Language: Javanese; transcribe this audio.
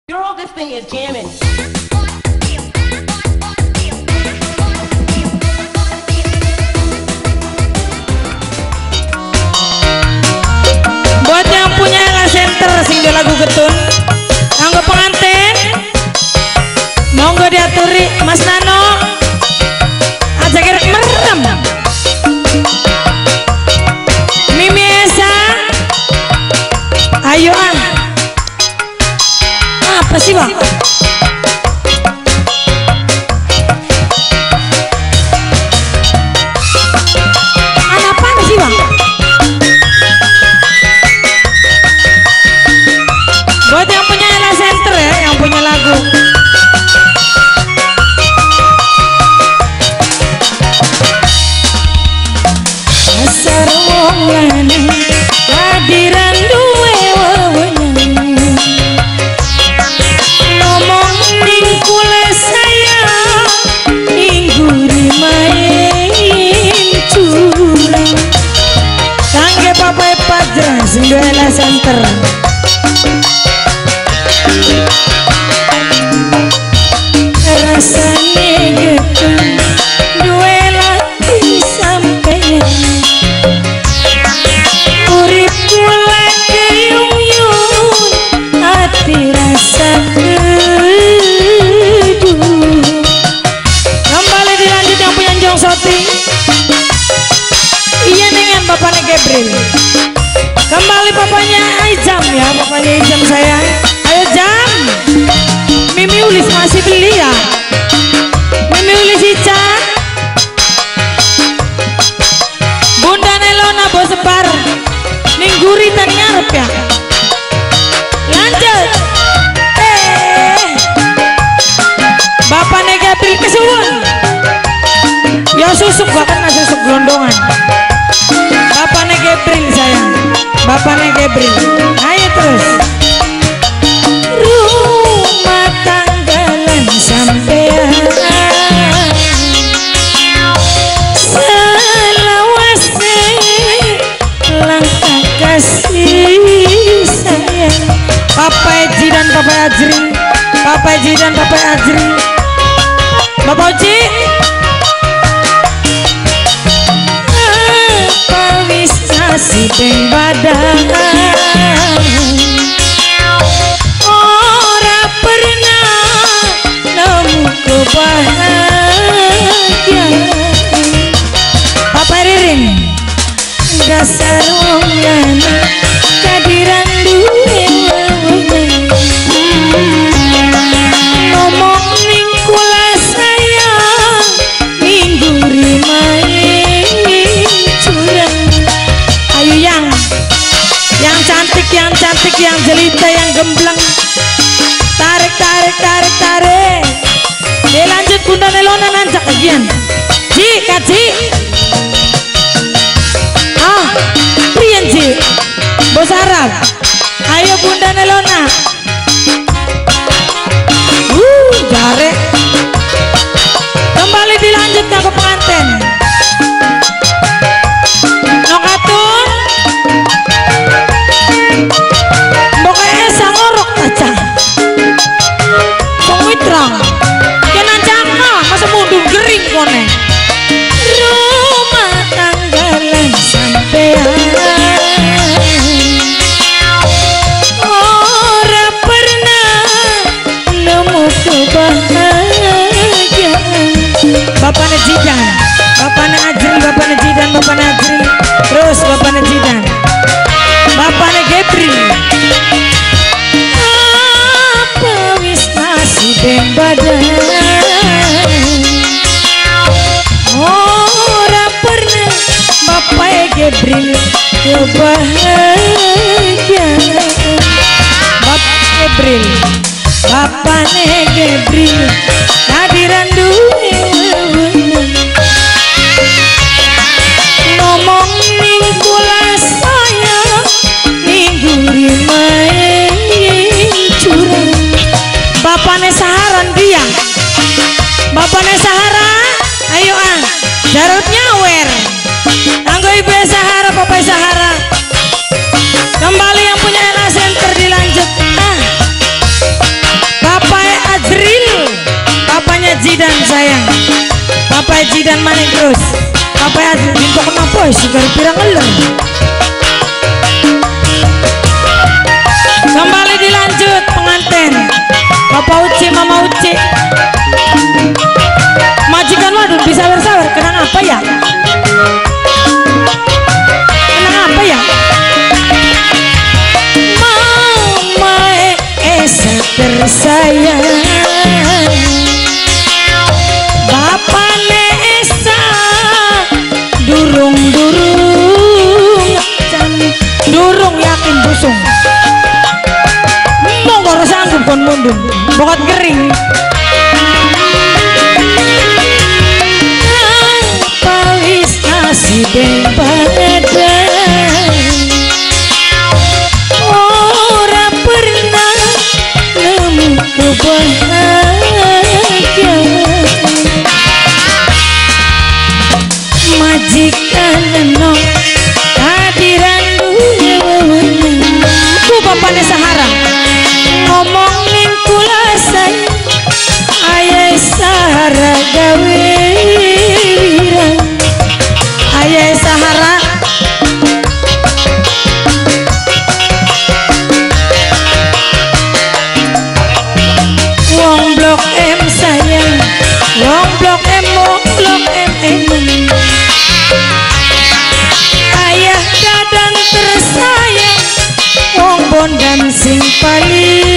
Girl, this thing is jamming. Buat yang punya Ella Center sing di lagu getun, kanggo pengantin, monggo diaturi Mas Nano, aja kira merem. Mimi Esa, ayo ah, apa sih bang? Apa sih bang? Buat yang punya Ella Center ya, yang punya lagu. Asar wong lanang kadiran duwe wewenang, ngomong ning kula sayang ing guri main curang. Kangge papae Pajra sing duwe Ella Center. Rasane getun duwe lati sampeyan, urip kula keyung-yun ati rasa kedu. Kembali dilanjut yang punya Jong Soti. Iya dengan bapaknya Gabriel. Kembali papanya Ijam ya, papanya Ijam saya. Ayo Jam. Mimi Ulis masih beli ya. Mimi Ulis Ica. Bunda Nelona bos separ. Ningguri tan ngarep ya. Lanjut. Bapaknya Gabriel kesuwun. Ya susuk gak kena susuk gelondongan. Bapaknya Gabriel sayang. Bapaknya Gabriel. Ayo terus. Rumah tanggalan sampean selawase langkah kasih sayang. Papa Eji dan Papa Ajri, Papa Eji dan Papa Ajri, Bapak Oji. Apa wis nasib ing badan ora pernah nemu kebahagiaan. Papa Ririn, dasar wong lanang kadiran duwe wewenang, ngomong ning kula sayang ning guri main curang. Ayo yang cantik, yang cantik, yang jelita, yang gembleng. Tarik, tarik, tarik, tarik. Dilanjut Bunda Nelona nanjak bagian. Ji, kaji. Ah, priyen Ji. Bos Arab. Ayo Bunda Nelona. Jare. Kembali dilanjut ke pengantin. Nokatun. Mbok esa ngorok aja. Sing kena jangka masa mundur gering kone. Rumah tanggalan sampean ora pernah nemu kebahagiaan. Bapaknya Jidan, bapaknya Ajri, bapaknya Jidan, bapaknya Ajri, terus bapaknya Jidan, bapaknya Gabriel. Apa wis nasib badan ora pernah bapak Gabriel kebahagiaan. Bapak Gabriel, bapaknya Gabriel kadiran duwe wewenang, ngomong ning kula sayang ning guri main curang. Bapaknya Saharan dia, bapaknya Sahara, ayo ah, jarut nyawer. Anggo ibu Sahara, bapak Sahara. Kembali yang punya Ella Center dilanjut. Ah. Jidan sayang. Papa Jidan maning terus. Papa bintuk kenapa sih gara pirang ngeler. Kembali dilanjut pengantin. Papa Uci, Mama Uci. Majikan waduh bisa bersabar. Kenang apa ya? Kenang apa ya? Mama Esa tersayang. Bapak Esa durung-durung durung yakin busung. Monggo sanggup kon mundung, bokat kering. Apa wis nasibe badan ora pernah nemu kebahagiaan. Majikan no kadiran ku bapane Sahara ngomong ning kula say ayah Sahara gawe wirang. Ayah Sahara wong blok M sayang, wong blok M, wong blok M emang. Ayah dadang tersayang, wong bondan sing paling